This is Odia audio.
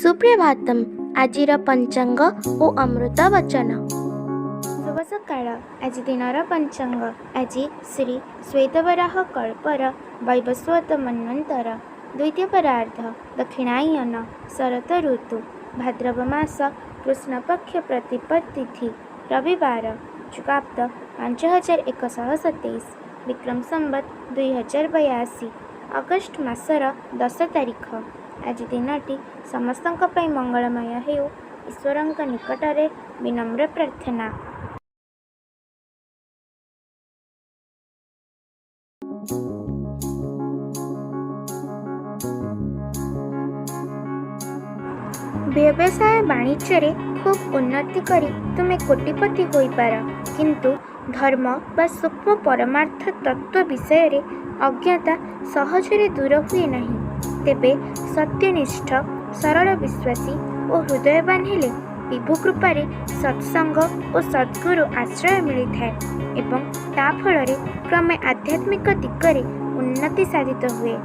ସୁପ୍ରଭାତମ୍। ଆଜିର ପଞ୍ଚାଙ୍ଗ ଓ ଅମୃତ ବଚନ। ଶୁଭ ସକାଳ। ଆଜି ଦିନର ପଞ୍ଚାଙ୍ଗ। ଆଜି ଶ୍ରୀ ଶ୍ଵେତବରାହ କଳ୍ପର ବୈବସ୍ୱତ ମନ୍ୱନ୍ତର ଦ୍ୱିତୀୟ ପରାର୍ଦ୍ଧ, ଦକ୍ଷିଣାୟନ, ଶରତ ଋତୁ, ଭାଦ୍ରବ ମାସ କୃଷ୍ଣପକ୍ଷ ପ୍ରତିପଦ ତିଥି ରବିବାର, ଯୁଗାବ୍ଦ 5127, ବିକ୍ରମ ସମ୍ବତ 2082, ଅଗଷ୍ଟ ମାସର 10 ତାରିଖ। ଆଜି ଦିନଟି ସମସ୍ତଙ୍କ ପାଇଁ ମଙ୍ଗଳମୟ ହେଉ, ଈଶ୍ୱରଙ୍କ ନିକଟରେ ବିନମ୍ର ପ୍ରାର୍ଥନା। ବ୍ୟବସାୟ ବାଣିଜ୍ୟରେ ଖୁବ୍ ଉନ୍ନତି କରି ତୁମେ କୋଟିପତି ହୋଇପାର, କିନ୍ତୁ ଧର୍ମ ବା ସୂକ୍ଷ୍ମ ପରମାର୍ଥ ତତ୍ତ୍ୱ ବିଷୟରେ ଅଜ୍ଞତା ସହଜରେ ଦୂର ହୁଏ ନାହିଁ। ତେବେ ସତ୍ୟନିଷ୍ଠ, ସରଳ ବିଶ୍ୱାସୀ ଓ ହୃଦୟବାନ ହେଲେ ବିଭୁ କୃପାରେ ସତ୍ସଙ୍ଗ ଓ ସଦ୍ଗୁରୁ ଆଶ୍ରୟ ମିଳିଥାଏ ଏବଂ ତା ଫଳରେ କ୍ରମେ ଆଧ୍ୟାତ୍ମିକ ଦିଗରେ ଉନ୍ନତି ସାଧିତ ହୁଏ।